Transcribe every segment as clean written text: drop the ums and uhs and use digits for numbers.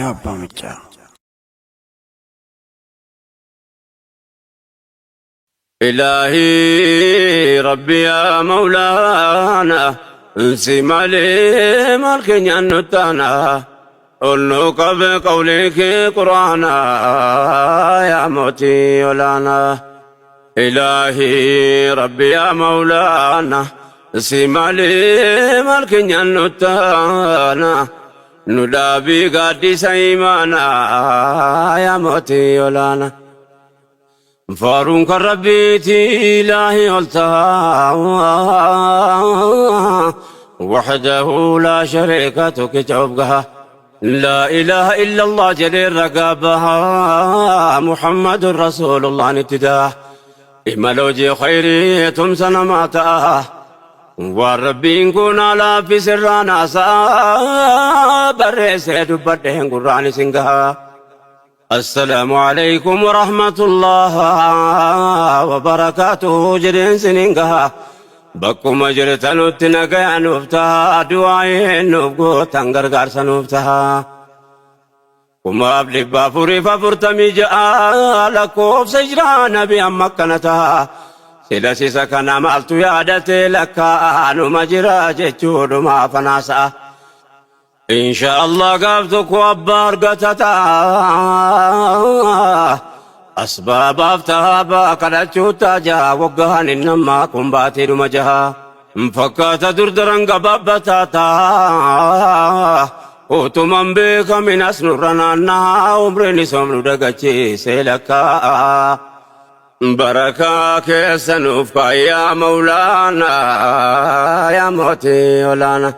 Raayyaa Abbaa Maccaa. إلهي ربي يا مولانا انسي مالي مالك نتانا قلنك بقولك قرآنا يا موتي ولانا إلهي ربي يا مولانا انسي مالي مالك نتانا ندابي قادي سيمانا يا موتي ولانا Faaruun kan Rabbiiti ilaahi ol ta'a. Waxdahu laa shariika tokkicha of gaha. Laa ilaaha illa Allah jedhee ragaa baha. Muhammadun Rasuulullahn itti daha. Imala hojii khayrii tumsa namaa ta'a. Waan Rabbiin kun laaffise irraa naasa'a. Barreessee dubbadheen gurraan isin gaha. Assalaamu alaikum warahmatullah wabarakaatuhu jedheen sinin gaha. Bakkuma jirtanutti nagaya nuuf taha, du'aayin nuuf gootan gargaarsa nuuf taha. 1446 lakkoofsa hijiraa nabi amma akkana taha. Sila sisa kana maaltu yaadate lakkaa'anuma jira jechuudhuma fanaasa'a. Insha Allah gaaf tokko abbaa argata ta'a. Asbaabaaf tahaabaa kadhachuu taajaa waggaan innammaa kun baatiidhuma jaha. Fakkaata durdaran gabaabbataa ta'a. Utuman beekamin as nurra naannaa umriin isoom nu dagachiisee lakkaa'a. Barakaa keessa nuuf kaayyaa mawlaanaa yaa mootii olaanaa.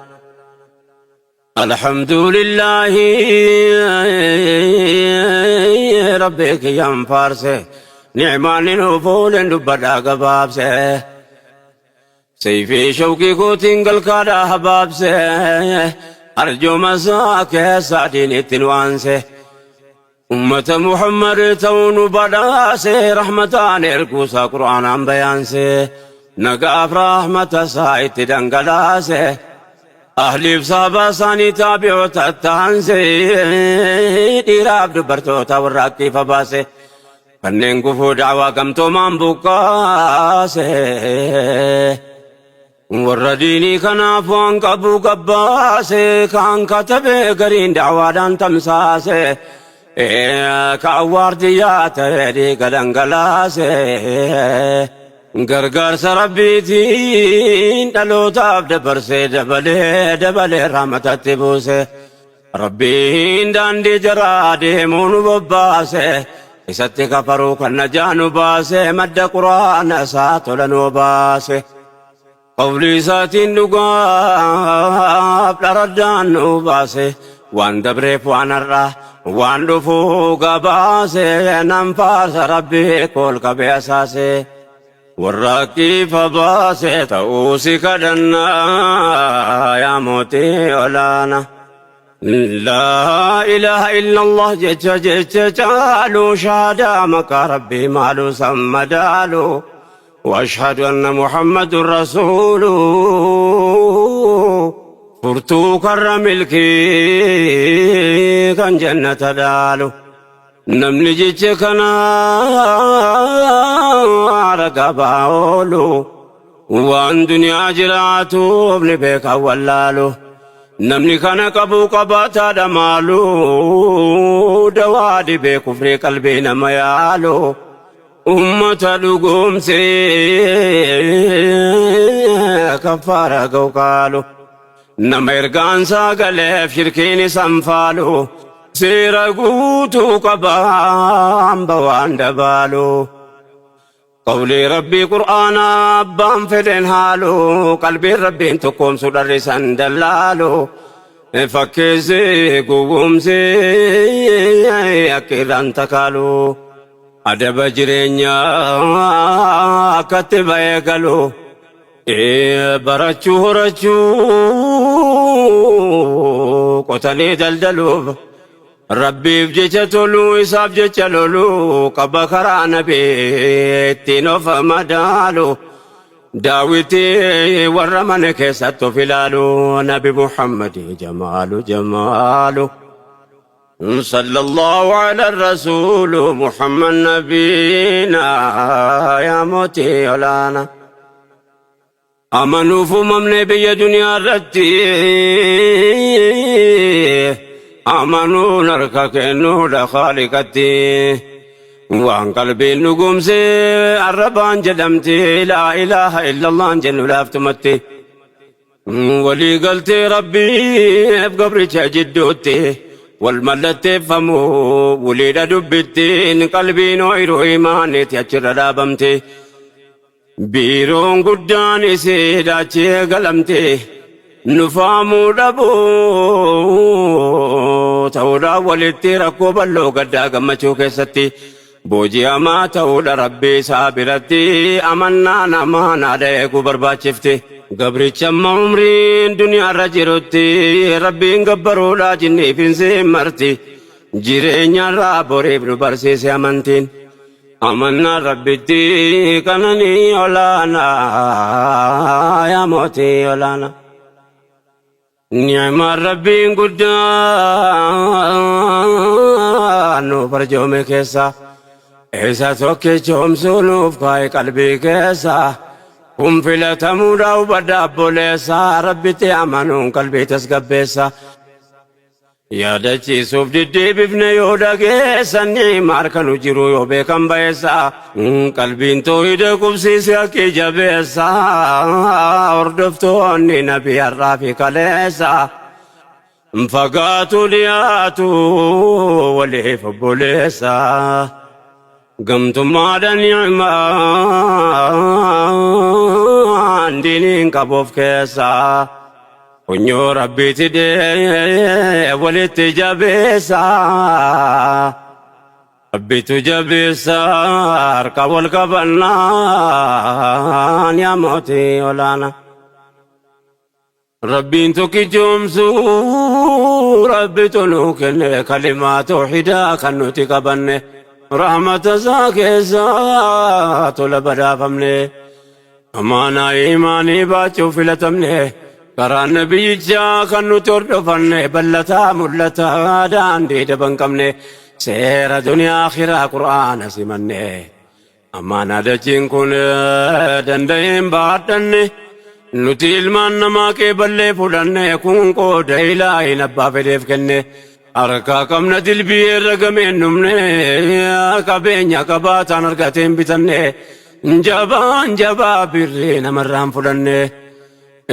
Alhamdulillahi rabbi kiyyan faarse ni'maan nuuf oolen dubbadhaa gabaabse sayfii shawqii kootiin galkaadhaa habaabse arjooma isaa keessaa diinitti nu aanse ummata Muhammad ta'uu nu badhaase rahmataan erguusaa qur'aanaan bayaanse nagaaf rahmata isaa itti dhangalaase ahliif sahabaa isaanii taabi'oota taanse dhiiraaf dubartoota warra akkiifa baase kanneen gufuu da'waa gamtoomaan buqqaase warra diinii kanaaf waan qabu gabbaase kaan katabee gariin da'waadhaan tamsaase kaan waardiyyaa ta'ee dhiiga dhangalaase gargaarsa rabbiitiin dhalootaaf dabarsee dabalee dabalee rahmatatti buuse rabbiin daandii jaraa deemuu nu bobbaase isatti kafaruu kan najaa nu baase madda quraana isaa tola nu baase. Qawlii isaatiin dhugaaf dharaddaan nu baase waan dabreef waan har'a waan dhufuu gabaase nan faarsa rabbii kool qabee asaase warra kiifa baase ta'uu si kadhannaa yaa mootii olaana. Laa ilaaha illallah jecha jecha caalu shahaadaa maqaa rabbii maalu sammadaalu. وأشهد أن محمد رسول furtuu karra milkii kan jannata dhaalu namni jecha kana ragaa bahaa oolu waan duniyaa jiraatuuf ni beeka wallaalu namni kana qabu qabaataadha maalu dawaa dhibee kufrii qalbii nama yaalu ummata dhugoomsee kaffaara ga'u kaalu nama ergaan sagaleef shirkiin isan faalu seera guutuu qaba hamba waan dabaalu qawlii rabbii qur'aana abbaan fedhen haalu qalbiin rabbiin tokkoomsu dharrisan dallaalu fakkeessee gowwoomsee akka irraan takaalu adaba jireenyaa akkatti ba'ee galu barachuu horachuu qotanii daldaluuf rabbiif jecha toluu isaaf jecha loluu qaba karaa nabii ittiin of madaalu daawwitii warra mana keessatti of ilaalu nabi Muhammad jamaalu jamaalu. صلى الله على الرسول محمد نبينا يا موتي ولانا أمنوا فممن بي دنيا رتي أمنوا نركك نور خالقتي وعن قلبي نقوم سي الربان جدمتي لا إله إلا الله جن لافتمتي ولي قلت ربي بقبري جدوتي والملتفمو وليد دبتين قلبي نوير إيماني تيجر رابمتي بيرون قداني سيداتي قلمتي نفامو دبو تورا ولتي ركوب اللو قدا قمچو كيستي بوجي أما تورا ربي سابرتي أمنا نمانا ديكو برباچفتي Gabricha amma umriin duniyaarra jirutti Rabbiin gabbaruudha jinniif hin marti jireenyarraa boriif nu barsiise amantiin amannaa Rabbitti qananii olaanaa yaa mootii olaanaa. Ni'maan Rabbiin guddaan nu barjoome keessa isa tokkichoomsuu nuuf kaa'e qalbii keessa. Kun filatamuudha hubadha obboleessa Rabbitti amanuun qalbii tasgabbeessa. Yaadachiisuuf diddeebifne yoo dhageessan ni'ima harka nu jiru yoo beekan ba'eessa. Qalbiin toohida qubsiise haqqii jabeessa. Hordoftoonni nabii har'aa fi kaleessa. Fagaatu dhiyaatu waliif obboleessa. Gamtummaadha ni'maan diiniin qabuuf keessa. Funyoo Rabbiiti dee walitti jabeessa. Rabbitu jabeessa harka wal qabannaan yaa mootii olaanaa. Rabbiin tokkichoomsu Rabbitu nuu kenne kalimaa tawhidaa kan nuti qabanne rahmata isaa keessa tola badhaafamne amaanaa imaanii baachuu filatamne karaa nabiyyichaa kan nuti hordofanne bal'ataa mul'ataa daandii daban qabne seera duniyaa akhiraa qur'aana simanne amaanaa dachiin kun danda'een baadhanne nuti ilmaan namaa qeeballee fudhanne kun qooda ilaahin abbaa fedheef kenne harkaa qabna dilbii irra gameen dhumne qabeenya qabaataan argateen bitanne jabaan jabaa birrii namarraan fudhanne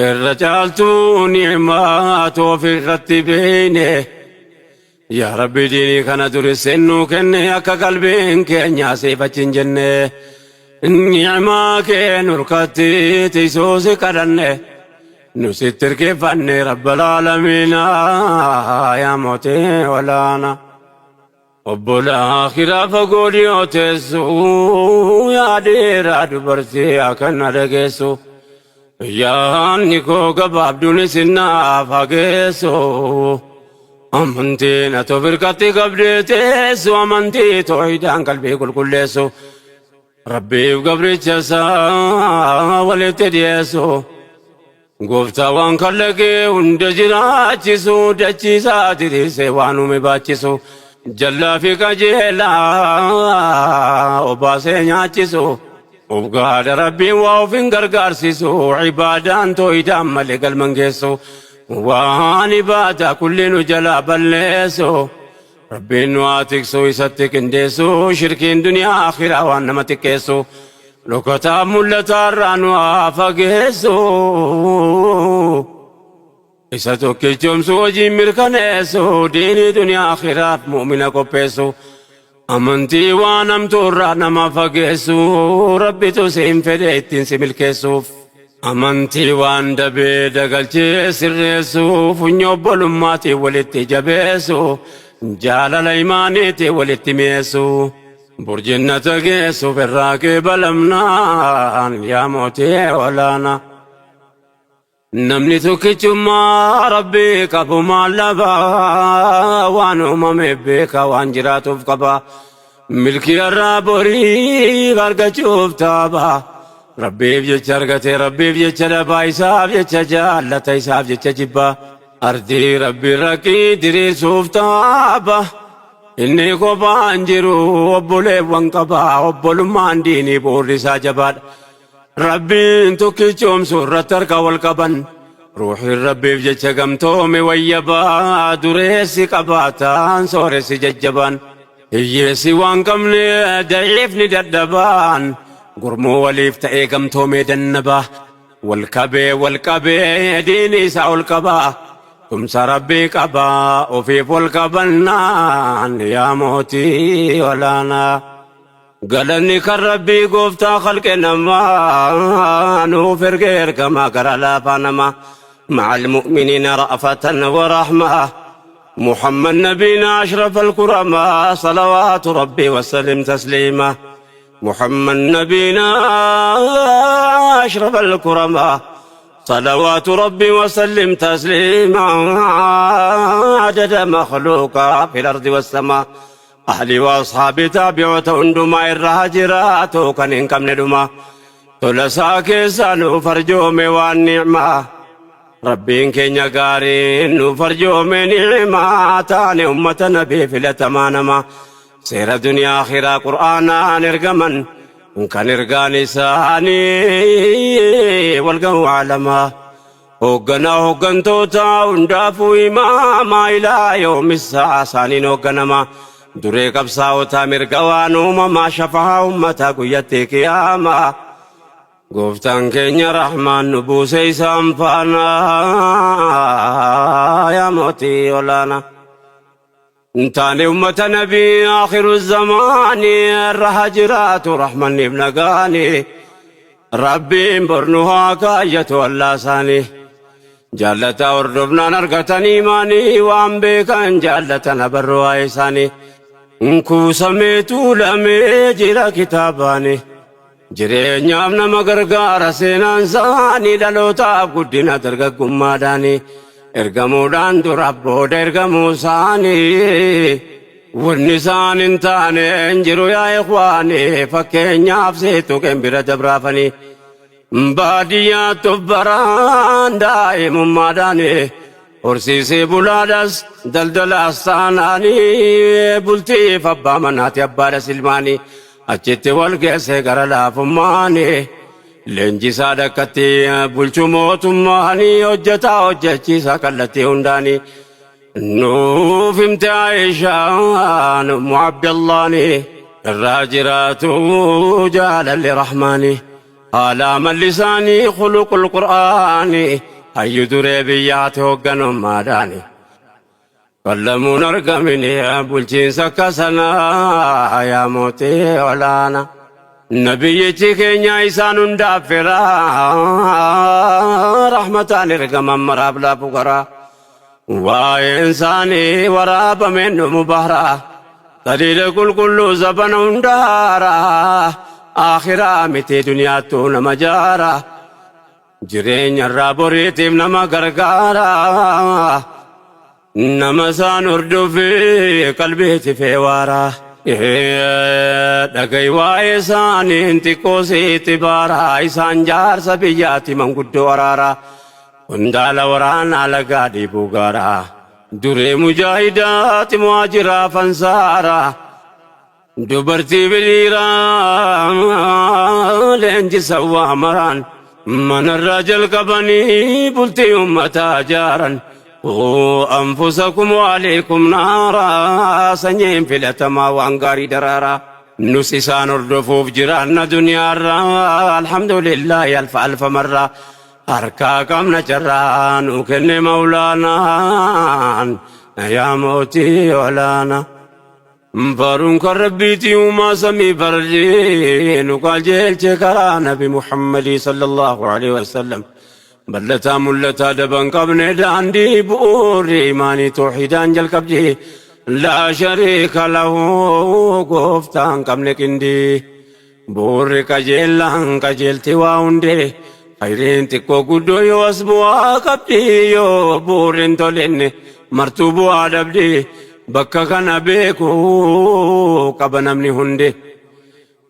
irra caaltuu ni'maa ofirratti beeyne. Yaa Rabbi diinii kana durisseen nuu kenne akka qalbiin keenya siif achi hin jenne ni'maa kee nurkatti tiisuu si kadhanne nu sitti hirkifanne rabbal aalamiina yaa mootii olaana. Obbolaa akhiraa fagoo dhiyoo teessu yaa dhiiraa dubartii akkana dhageessu yaanni koo gabaabduun isin naaf hageessu. Amantiin ati of hirkatti qabdee teessu amantii toohidaan qalbii qulqulleessu Rabbiif gabricha isaa walitti dhiyeessu gooftaa waan kallaqee hunda jiraachisu dachiisaa diriirsee waan uume baachisu jallaa fi qajeelaa obaasee nyaachisu of gaada Rabbiin waa of hin gargaarsisu ibaadaan toohidaan malee galman geessu waan ibaadaa kulli nu jalaa balleessu Rabbiin nu haa tiksu isatti qindeessu shirkiin duniyaa akhiraa waan nama xiqqeessu dhokataa mul'ataarraa nu haa fageessu isa tokkichoomsu hojiin mirkaneessu diinii duniyaa akhiraaf mu'mina qopheessu amantii waan hamtuurraa nama fageessu Rabbitu siin fedhe ittiin si milkeessuuf amantii waan dabee dagalchee sirreessu funyoo obbolummaatiin walitti jabeessu jaalala imaaniitiin walitti mi'eessu burjinnata geessuuf irraa qeebalamnaan yaa mootii olaanaa. Namni tokkichummaa Rabbii qabu maal dhabaa waan uumameef beeka waan jiraatuuf qaba milkii irraa boriif argachuuf taaba Rabbiif jecha argate Rabbiif jecha dhabaa isaaf jecha jaallata isaaf jecha jibbaa. Ardii Rabbi raqii diriirsuuf taaba. Inni kophaan jiru obboleewwan qaba. Obbolummaan diinii bu'uurri isaa jabaadha. Rabbiin tokkichoomsu irratti harka wal qaban. Ruuhiin Rabbiif jecha gamtoome wayyabaa. Dureessi qabaataan sooressi jajjabaan. Hiyyeessi waan qabne da'iifni dadhabaan. Gurmuu waliif ta'ee gamtoomee dannabaa. Wal qabee wal qabee diini isaa ol qabaa. Tumsa Rabbii qabaa ofiif wal qabannaan yaa mootii olaanaa. Galanni kan Rabbii gooftaa khalqe namaa nuuf erge ergamaa gara laafaa namaa. مع المؤمنين رأفة ورحمة محمد نبينا أشرف الكرماء صلوات ربي وسلم تسليما محمد نبينا أشرف الكرماء صلوات ربي وسلم تسليما عدد مخلوقا في الأرض والسماء أهلي وأصحابي تابعوا هندما الرهاجرات كان إن كم ندما تلسا كيسان فرجومي والنعمة ربين كينيا قارين فرجومي نعمة تاني أمة نبي في الأتمانما سير دنيا آخرة قرآنا نرقمن كان إرقاني ساني والقو عالما هوغنا هوغنتوتا hundaafuu imaamaa ilaa yoomissa isaaniin hoogganama duree qabsaa'otaa mirga waan uumamaa shafaa ummataa guyyatti qiyaamaa gooftaan keenya rahmaan nu buuse isaan faana yaa mootii olaanaa. Taane ummata nabii akhiru zamaanii irra jiraatu rahmanniif nagaanii rabbiin bornu haa kaayyatu allaa isaanii. Jaallata hordofnaan argatanii maanii waan beekan jaallatan abarru waa'ee isaanii. Kuusamee tuulamee jira kitaabaanii. Jireenyaaf nama gargaara seenaan isaanii dhalootaaf guddina dargaggummaadhaanii. Ergamuudhaan dura booda ergamuu isaanii. Wanni isaan hin taane hin jiru yaa ikhwaanii fakkeenyaaf seetu bira dabraafanii. Baadiyyaatti baraan daa'imummaadhaan horsiisee bulaadhas daldalaas taanaanii bultiif abbaa manaati abbaadhas ilmaanii achitti wal geesse gara laafummaanii leenjisaa dhakkatti bulchu mootummaanii hojjetaa hojjechiisaa kallattii hundaanii nuuf himte Aayishaan Ummu Abdallaanii irraa jiraatu jaalalli rahmaanii. Haala amalli isaanii khuluqul qur'aanii hayyu duree biyyaati hoogganummaadhaani. Qallamuun argamini bulchiinsa akka sanaa yaa mootii olaanaa. Nabiyyichi keenya isaan hundaaf fira rahmataan ergaman maraaf laafu garaa. Waa'een isaanii waraabameen dhumu bahraa. Daliila qulqulluu zabana hundaaraa. Akhiraa miti duniyaattuu nama jaara. Jireenya irraa boriitiif nama gargaara. Nama isaan hordofee qalbiitti feewaara. Dhaga'i waa'ee isaaniin xiqqoo sitti baara. Isaan jaarsa biyyaatti manguddoo araara. Qondaala waraanaa lagaa dhiibuu gaara. Duree mujaahidaati muhaajiraa fansaara. Dubartii biliiraa leenjisa waa maraan manarraa jalqabanii bultii ummataa jaaran. Quu anfusakum waaleekum naaraa sanyiin filatamaa waan gaarii daraaraa. Nus isaan hordofuuf jiraanna duniyaarraa alhamdulillaahi alfa alfa marraa harkaa qabna carraa nu kenne mawlaanaan yaa mootii olaanaa. Faaruun kan Rabbiitii uumaa samii fardii nu qajeelche karaa Nabi Muhammadii sallallahu alaihi wasallam. Bal'ataa mul'ataa daban qabne daandii bu'uurri imaanii toohidaan jalqabdi. Laa shariika lahu gooftaan qabne qindii. Bu'uurri qajeellaan qajeelti waa hundee. Khayriin xiqqoo guddoo yoo as bu'aa qabdi yoo bu'uurri hin tolinne martuu bu'aa dhabdi. Bakka kana beekuu qaba namni hundi.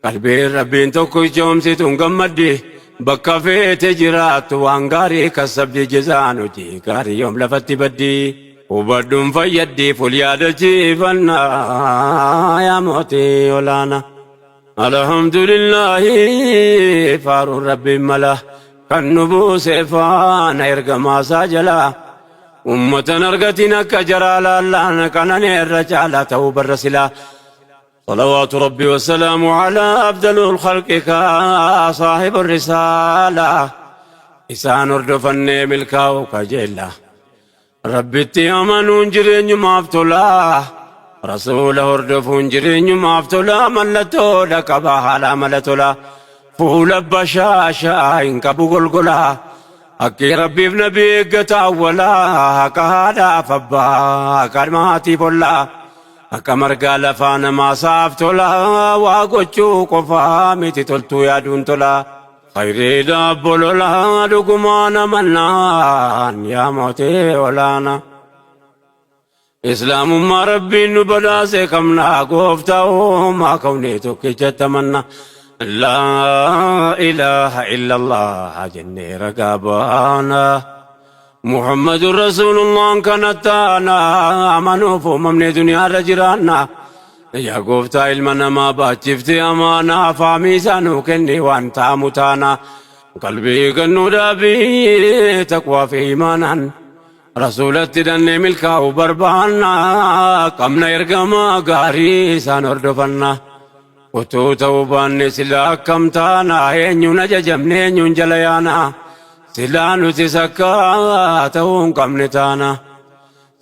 Qalbiin Rabbiin tokko ijoomsituun gammaddi. Bakka feete jiraattu waan gaarii kassabdi jezaan hojii gaarii yoom lafatti baddi. Hubadhuun fayyaddiif ol yaadachiifannaa yaa mootii olaana. Alhamdulillaahi faaruun rabbiin mala kan nu buuse faana ergamaasaa jalaa. Ummatan argatiin akka jaraa laallaan qananii irra caalaa ta'uu barra silaa. صلوات ربي والسلام على أفضل الخلق صاحب الرسالة إسان hordofannee milkaa'u kajeella. Rabbitti amanuun jireenyumaaf tola. Rasuula hordofuun jireenyumaaf tola. Mallattoodha qaba haala amala tola. Fuula bashaashaa hin qabu golgola. Akki Rabbiif nabi eeggata awwalaa. Haqa haadhaaf abbaa, haqa maatiif ollaa. Akka margaa lafaa namaa saaf tola. Waa gochuu qofaa miti toltuu yaaduun tola. Khayriidha bololaa dhugumaan amannaan yaa mootii olaanaa. Islaamummaa Rabbiin nu badhaase qabna gooftaa uumaa kawnee tokkichatti amanna. Laa ilaaha illallah jennee ragaa baana. Muhammadun Rasuulullaan kana taana amanuuf uumamne duniyaarra jiraanna. Yaa gooftaa ilma namaa baachiftee amaanaa faamii isaa nuu kenni waan taamu taana. Qalbii kennuu dhaabii taqwaa fi imaanaan. Rasuulatti dannee milkaa'u barbaanna. Qabna ergamaa gaarii isaan hordofanna. Utuu ta'uu baanne silaa akkam taana eenyuun ajajamne eenyuun jala yaana. Silaa nutis akka ta'uu hin qabne taana.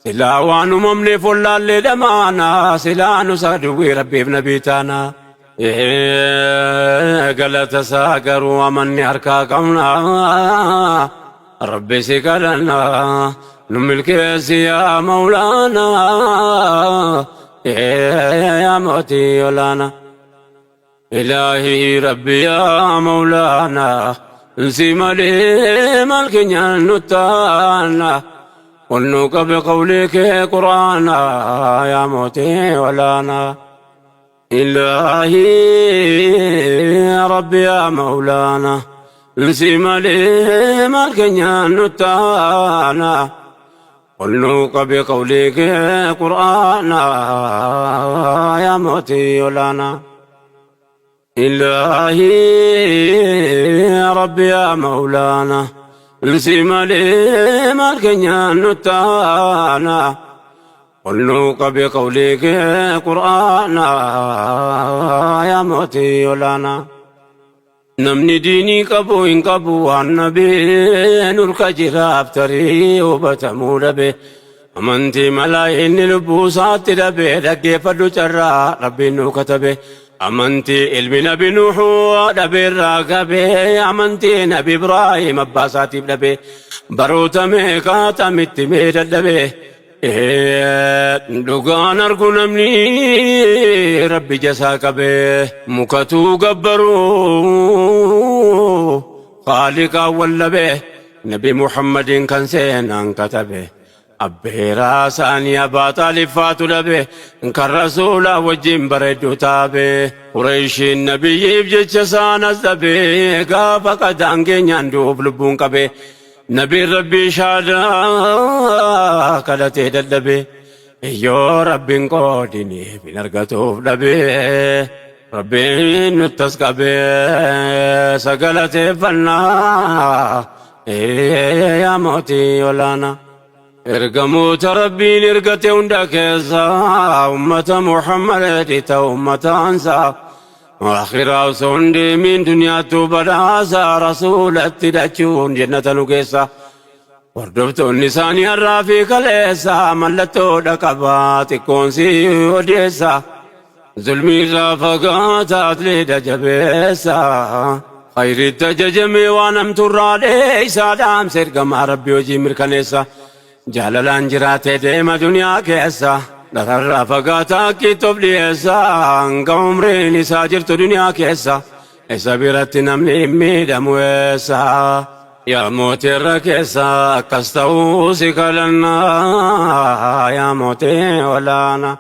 Silaa waan uumamneef wallaallee dhamaana. Silaa nus aduwwii Rabbiif nabii taana. Galata isaa garuu amanni harkaa qabna. Rabbi si kadhanna nu milkeessi yaa Mawlaana. Yaa mootii olaana. Ilaahii Rabbi yaa Mawlaana. Si malee maal keenyaan nu taana. Ol nu qabe qawlii kee Quraana yaa mootii olaana. Ilaahii Rabbi yaa Mawlaana. Si malee maal keenyaan nu taana. Ol nu qabe qawlii kee Quraana yaa mootii olaana. Ilaahii Rabbi yaa Mawlaana. Si malee maal keenyaan nu taana. Ol nu qabe qawlii kee Quraana yaa mootii olaana. Namni diinii qabu hin qabu waan nabee nurka jiraaf tarii hubatamuu dhabe. Amantii malaa inni lubbuu isaatti dhabe dhaggeeffadhu carraa Rabbiin nu katabe. Amantii ilmi nabi Nuuhuu dhabeerraa qabe amantii nabi Ibraahim abbaa isaatiif dhabe. Baroota meeqaatamitti mee dadhabe. Dhugaan argu namni Rabbi jasaa qabe mukatuu gabbaruu Khaaliqaan wallabe Nabi Muhammadiin kan seenaan katabe abbeeraa isaanii Abaa Xaalib faatu dhabe kan Rasuulaa wajjin bareedduu taabe Qureeshiin nabiyyiif jecha isaan as dhabe gaafa qadaan keenyaan du'uuf lubbuun qabe Nabiin Rabbii shaadaa kadhatee dadhabe yoo Rabbiin qoodiniif hin argatuuf dhabe Rabbiin nuttas qabe sagalateeffannaa yaa mootii olaanaa. Ergamoota Rabbiin ergate hunda keessa ummata Muhammad ta'u ummata ansaa. Akhiraa osoo hin deemin duniyaattuu badhaasa rasuulatti hidhachuun jannata nu geessa. Hordoftoonni isaanii har'aa fi kaleessa mallattoodha qaba xiqqoon si odeessa. Zulmii irraa fagaata atleeta jabeessa. Khayritti ajajamee waan hamtuurraa dheeysa dhaamsa ergamaa Rabbii hojii mirkaneessa. Jaalalaan jiraatee deema duniyaa keessa. Dhararraa fagaataa akkiitti of dhiyeessa. Hanga umriin isaa jirtu duniyaa keessa. Isa biratti namni hin miidhamu eessa. Yaa mootii irra keessa akkas ta'uu si kadhannaa. Yaa mootii olaanaa.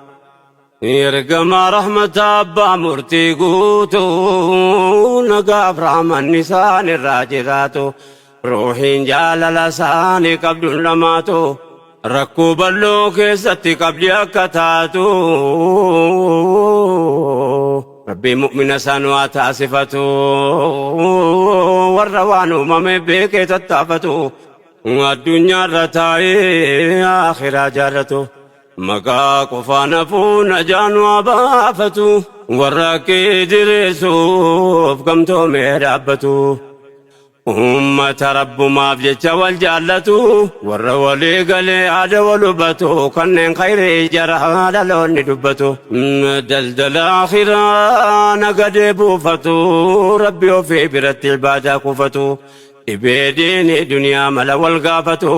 Ergamaa rahmataa abbaa murtii guutuu nagaaf rahmanni isaan irraa jiraatu ruuhiin jaalala isaanii qabduun dhamaatu rakkoo bal'oo keessatti qabdi akka taatu rabbiin mu'mina isaan waa taasifatu warra waan uumame beekee tattaafatu addunyaarra taa'ee akhiraa jaallatu. Maqaa qofaan hafuu najaa nu haa baafatu warra haqqii diriirsuuf gamtoomee dhaabbatu. Ummata rabbumaaf jecha wal jaallatu warra walii galee yaada wal hubatu kanneen khayrii jara dhaloonni dubbatu. Daldala akhiraa nagadee buufatu rabbi ofii biratti ibaadaa kuufatu dhibee diinii duniyaa mala wal gaafatu.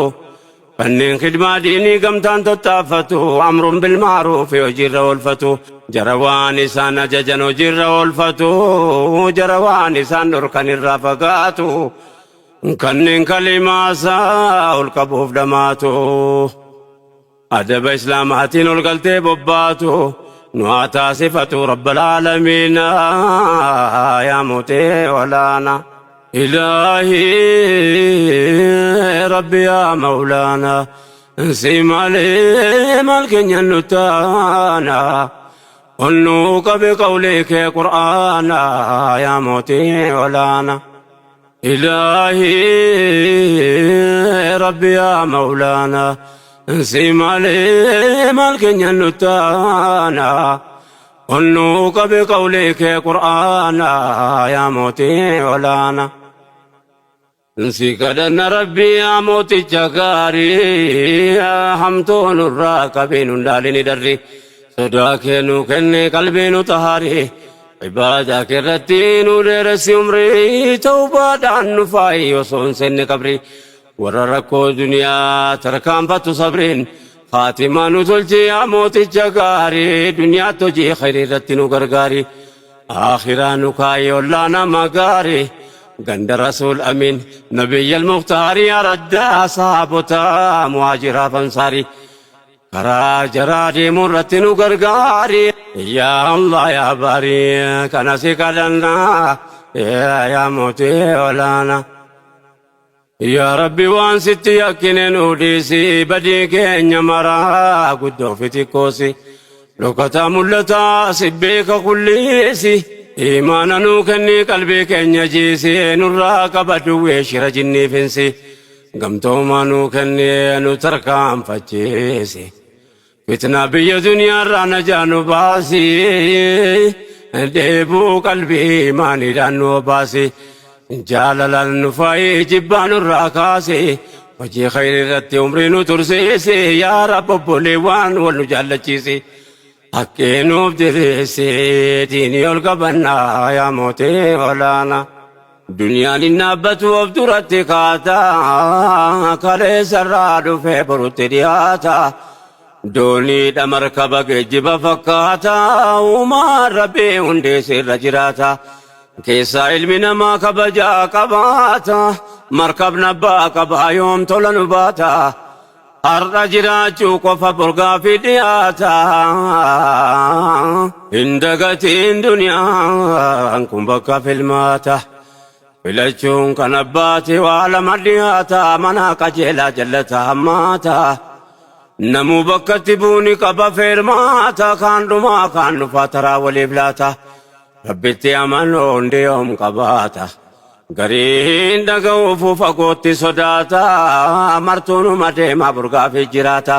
Kanneen khidmaa diinii gamtaan tattaaffatu, amrun bil ma'ruufi hojiirra oolfatu, jara waan isaan ajajan hojiirra oolfatu, jara waan isaan dhorkan irraa fagaatu, kanneen kalimaa isaa ol qabuuf dhamaatu, adaba islaamaatiin ol galtee bobbaatu, nu haa taasifatu rabbal aalamiina yaa mootii olaanaa. إلهي ربي يا مولانا سي مالي مالك نتانا قلنوك بقولك قرآنا يا موتي ولانا إلهي ربي يا مولانا سي مالي مالك نتانا قلنوك بقولك قرآنا يا موتي ولانا Si kadhanna rabbii yaa mooticha gaarii hamtuu nurraa qabii nun dhaalini darri sodaa kee nu kenne qalbii nu xahaari ibaadaa kee irratti nu dheeressi umrii tawbaadhaan nu faayi osoo hin seenne qabrii warra rakkoo duniyaa tarkaanfatu sabriin Faatimaa nu tolchi yaa mooticha gaarii duniyaatti hojii khayrii irratti nu gargaari Akhiraa nu kaayi ollaa nama gaarii ganda rasuul amiin nabiyyal muktaarii araddaa saabotaa muhaajiraaf ansaarii karaa jaraa deemuu irratti nu gargaari yaa Allah yaa baarii kana si kadhannaa yaa mootii olaanaa. Yaa Rabbi waan sitti yakkine nuu dhiisi badii keenya maraa guddoo fi xiqqoosi dhokataa mul'ataa si beeka kulliisi imaana nuu kennii qalbii keenya jiisi nurraa qaba duwwee shira jinnii finsi gamtoomaa nuu kennee nu tarkaanfachiisi fitnaa biyya duniyaarraa najaa nu baasi dheebuu qalbii imaaniidhaan nu obaasi jaalalaan nu faayi jibbaa nurraa kaasi hojii khayrii irratti umrii nu tursiisi yaa Rabb obboleewwan wal nu jaallachiisi haqqii nuuf diriirsi diinii ol qabannaa yaa mootii olaanaa. Duniyaan hin dhaabbatu of duratti kaata kaleessarraa dhufee borutti dhiyaata. Dooniidha markaba geejjiba fakkaata uumaan rabbii hundee sirra jiraata. Keessaa ilmi namaa kabajaa qabaata markabna abbaa qabaa yoom tola nu baata. Har'a jiraachuu qofa bor gaaffii dhiyaata. Hin dagatiin duniyaan kun bakka filmaata. Filachuun kan abbaati waa lama dhiyaata. Mana qajeelaa jallata hammaata. Namuu bakkatti buuni qaba feermaata. Kaan dhumaa kaan dhufaa taraa waliif laata. Rabbitti amanuu hundi yoom qabaata. Gariin dhaga'uufuu fagootti sodaata. Martuunuma deemaa bor gaafii jiraata.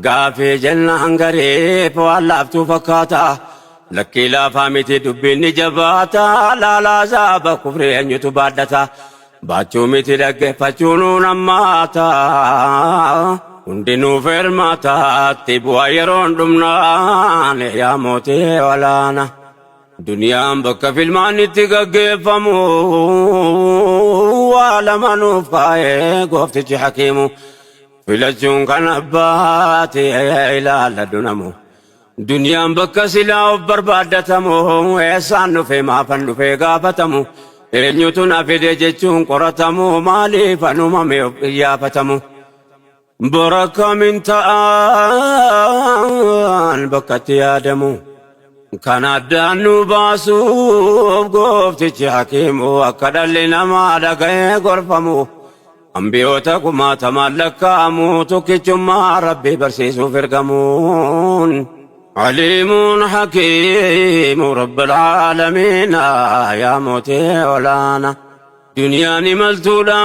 Gaafii jennaan gariif waan laaftuu fakkaata. Lakkii laafaa miti dubbiin ni jabaata. Laalaa zaaba kufrii eenyutu baadhata. Baachuu miti dhaggeeffachuu nuun hammaata. Hundinuu feermaataatti bu'a yeroon dhumnaan yaa mootii olaana. Duniyaan bakka filmaan itti gaggeeffamu waa lama nuuf kaa'ee gooftichi hakiimu filachuun kan abbaati ilaalladhu namu. Duniyaan bakka silaa of barbaaddatamu eessaan dhufe maafan dhufe gaafatamu eenyutu na fide jechuun qoratamu maaliif an uumame of iyyaafatamu. Bor akkamiin ta'a Guddaan bakkatti yaadamu. Kan addaan nu baasuuf gooftichi hakiimu akka dhalli namaa dhaga'ee gorfamu. Ambiyoota kumaatamaan lakkaa'amu tokkichummaa Rabbii barsiisuuf ergamuun. Aliimuun hakiimu Rabbil aalamiina yaa mootii olaana. Duniyaan imaltuudha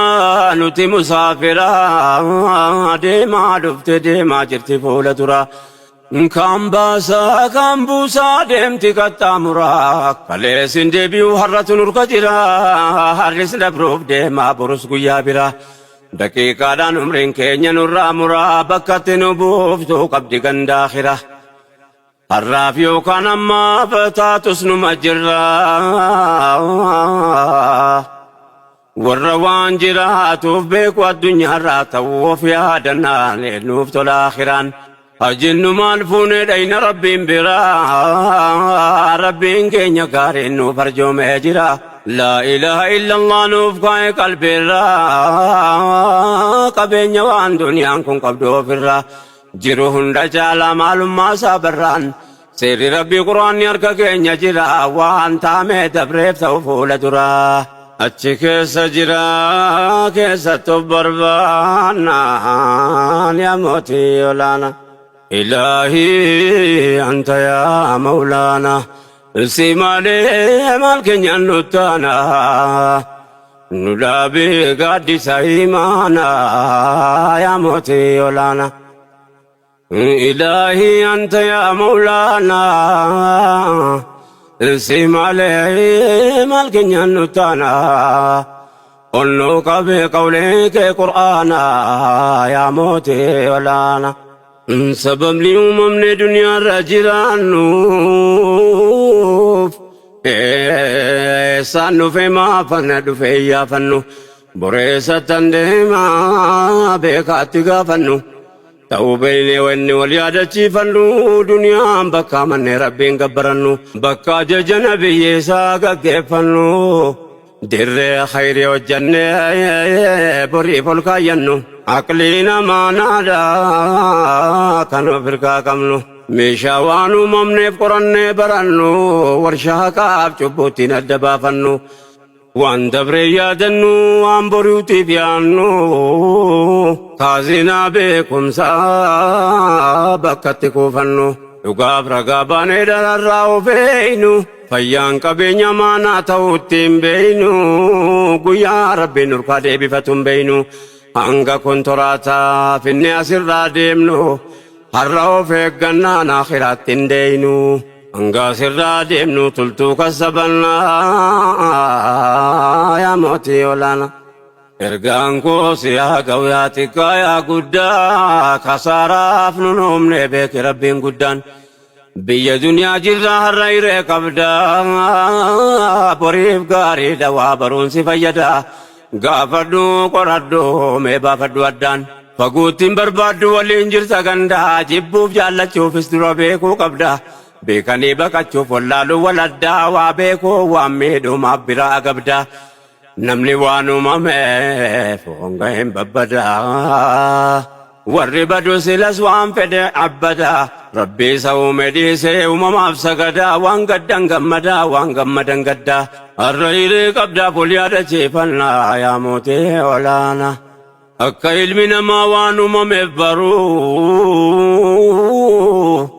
nuti musaafira deemaa dhufte deemaa jirti fuula dura. Kan baasaa kan buusaa deemti qaxxaamuraa. Kaleessin deebi'u har'atu nurka jira. Har'is dabruuf deemaa borus guyyaa bira. Daqiiqaadhaan umriin keenya nurraa muraa bakkatti nu buuftuu qabdi gandaakhira. Har'aaf yookaan ammaaf taatus numa jirra. Warra waan jiraatuuf beeku addunyaarraa ta'uu of yaadannaan nuuf tola akhiraan. Hajinnu maal fuunee dhayna Rabbiin biraa. Rabbiin keenya gaariin nuuf arjoomee jira. Laa ilaaha illallah nuuf kaa'e qalbiirraa. Qabeenya waan duniyaan kun qabdu ofirraa. Jiru hunda caalaa maalummaa isaa barraan. Seerri Rabbii Quraanni harka keenya jira. Waan taamee dabreef ta'u fuula duraa. Achi keessa jira keessattu barbaannaan yaa mootii olaana. Ilaahii anta yaa mawlaana. Si malee maal keenyaan nuttaana. Nu dhaabee gaaddisa imaana yaa mootii olaana. Ilaahii anta yaa mawlaana. Si malee maal keenyaan nuttaana. Onnuu qabee qawlee kee Qur'aana yaa mootii olaana. Sababni uumamne duniyaarra jiraannuuf eessaan dhufe maafanna dhufe iyyaafannu boreessattan deemaa beekaatti gaafannu ta'uu beeynee wanni wal yaadachiifannu duniyaan bakka amannee Rabbiin gabbarannu bakka ajaja nabiyyi isaa gaggeeffannu dirree khayrii hojjannee boriif ol kaayyannu aqlii namaa naadha kan of hirkaa qabnu meeshaa waan uumamneef qorannee barannu warshaa haqaaf cubbuuttiin adda baafannu waan dabree yaadannu waan boriutiif yaannu kaazinaa beekumsaa bakkatti kuufannu dhugaaf ragaa baanee dararraa of eeynu fayyaan qabeenya maanaa ta'uutti hin beeynu guyyaa Rabbiin nurkaa deebifatu hin beeynu hanga kontoraataa finne asirraa deemnu har'a of eeggannaan akhiraatti hin deeynu hanga asirraa deemnu tultuu kasabannaa yaa mootii olaana. Ergaan koo si haa ga'u yaa xiqqaa yaa guddaa kasaaraaf nun uumne beeki Rabbiin guddaan. Biyya duniyaa jirra har'a hiree qabda boriif gaariidha waa baruun si fayyada gaafadhu qoradhu mee baafadhu addaan. Faguuttiin barbaaddu waliin jirta gandaa jibbuuf jaallachuufis dura beekuu qabda. Beekanii baqachuuf wallaaluu waladdaa waa beekuu waan miidhumaaf biraa gabda. Namni waan uumameef honga hin babbadaa. Warri badu silas waan fedhe abbadaa. Rabbi isa uume dhiisee uumamaaf sagadaa. Waan gaddan gammadaa waan gammadan gaddaa. Har'a hiree qabdaa ful yaadachiifannaa yaa mootii olaana. Akka ilmi namaa waan uumameef baruu.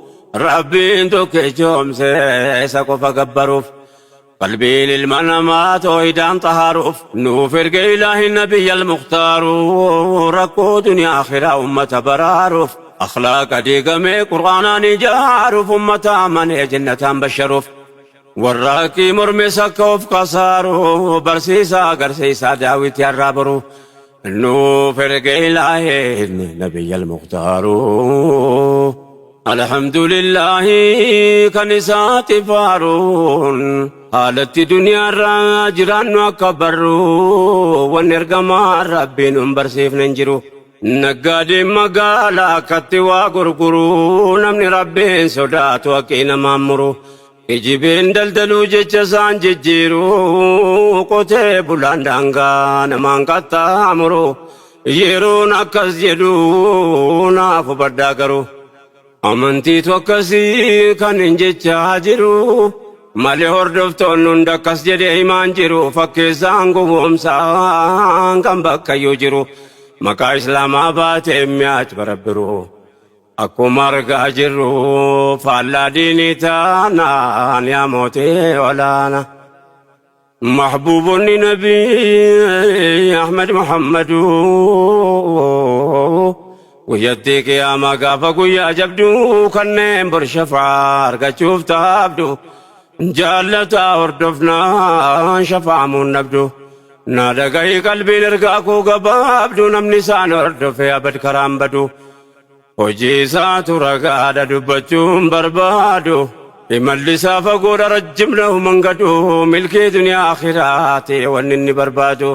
Rabbiin tokkichoomse isa qofa gabbaruuf. Qalbiin ilma namaa toohidaan xahaaruuf nuuf erge ilaahi nabiyya al-mukhtaaru rakkoo duniyaa akhiraa ummata baraaruuf akhlaaqa diigamee Qur'aanaan ijaaruuf ummata amanee jannataan basharuuf warra haqqii mormes akka of kasaaru barsiisaa agarsiisaa daawwitii har'aa boru nuuf erge ilaahi nabiyya al-mukhtaaru. Alhamdulillahi kan isaati faaruun haalatti duniyaarraa jiraannu akka barru wanni ergamaa Rabbiin nun barsiifne hin jiru. Naggaadeen magaalaa akkatti waa gurguru namni Rabbiin sodaatu haqqii namaan muru. Kijibeen daldaluu jecha isaan jijjiiru qotee bulaan daangaa namaan qaxxaamuru yeroon akkas jedhu naaf hubadhaa garuu. Amantiitu akkasii kan hin jechaa jiru. Malee hordoftoonni hunda akkas jedhee himaan jiru. Fakkeessaan gowwoomsaan kan bakkayyuu jiru. Maqaa Islaamaa baatee mi'aach barabbiru. Akkuma argaa jirru faallaa diinii taanaan yaa mootii olaana. Mahbuubonni Nabii Ahmad Muhammadu guyyattii qiyaamaa gaafa guyyaa jabduu kanneen bor shafaa argachuuf taabdu jaallataa hordofnaan shafaamuun dhabdu. Na dhagahi qalbiin ergaa koo gabaabdu namni isaan hordofe abad karaan badu. Hojii isaatu ragaadha dubbachuun barbaadu. Imalli isaa fagoodha rajjimna mangadu. Milkii duniyaa akhiraati wanni inni barbaadu.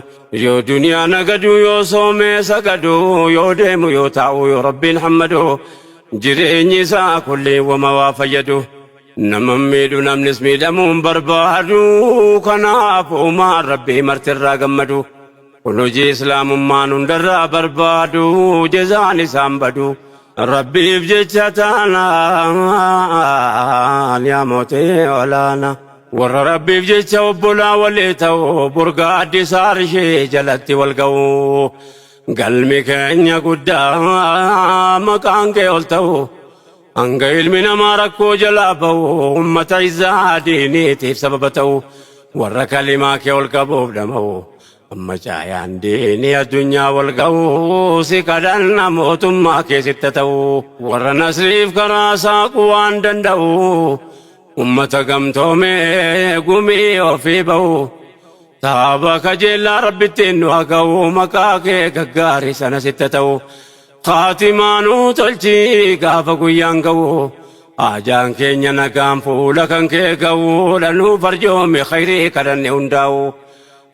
Yoo duniyaa nagadu yoo soomee sagadu yoo deemu yoo taa'u yoo rabbiin hammadu. Jireenyi isaa kulli wama waa fayyadu. Nama miidhu namnis miidhamuun barbaadu. Kanaaf uumaan rabbii martirraa gammadu. Kun hojii islaamummaan hundarraa barbaadu jezaan isaan badu. Rabbiif jecha taanaan yaa mootii olaana. Warra Rabbiif jecha obbolaa walii ta'u burgaa addisaa ishee jalatti wal ga'u. Galmi keenya guddaa maqaan kee ol ta'u. Hanga ilmi namaa rakkoo jalaa ba'u ummata izzaa diiniitiif sababa ta'u warra kalimaa kee ol qabuuf dhama'u. Amma caayaan diinii addunyaa wal ga'u si kadhanna mootummaa keessitti ta'u warra nasriif karaa saaquu waan danda'u ummata gamtoomee gumii ofii ba'u. Taaba kajeellaa rabbittiin nu haa ga'u maqaa kee gaggaarii sana sitti ta'u. Kaatimaanuu tolchi gaafa guyyaan ga'u. Ajaan keenya nagaan fuula kan kee ga'u dhanuu farjoome khayrii kadhanne hundaa'u.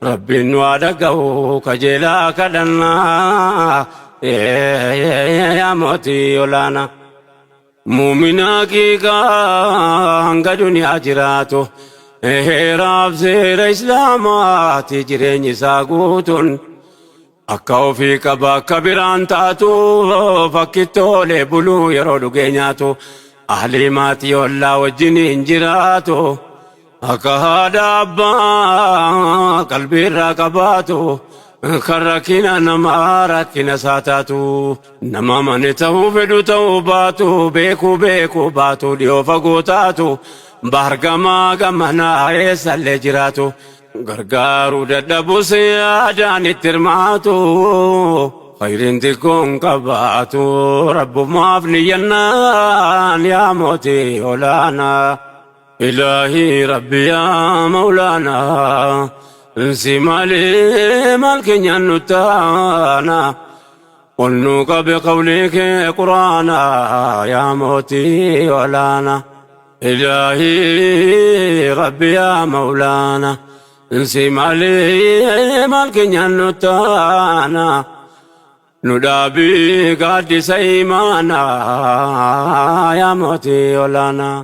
Rabbiin nu haa dhaga'u kajeelaa kadhannaa yaa mootii olaanaa. Muuminaa qiiqaa hanga duniyaa jiraatu heeraaf seera islaamaati jireenyi isaa guutuun akka ofii qaba akka biraan taatu fakkittoolee buluu yeroo dhugee nyaatu ahlii maatii ollaa wajjin hin jiraatu akka haadha abbaa qalbiirraa qabaatu kan rakkina namaa rakkina isaa taatu nama mane ta'uu fedhu ta'uu baatu beekuu beekuu baatu dhiyoo fagoo taatu baargamaa gamanaa eessallee jiraatu gargaaruu dadhabus yaadaan itti hirmaatu khayriin xiqqoon qabaatu rabbumaaf niyyannaan yaa mootii olaanaa. Ilaahii Rabbi yaa Mawlaanaa si malee maal keenyaan nu taana ol nu qabe qawlii kee quraanaa yaa mootii olaanaa. Ilaahii Rabbi yaa Mawlaanaa si malee maal keenyaan nu taana nu dhaabii gaaddisa imaanaa yaa mootii olaanaa.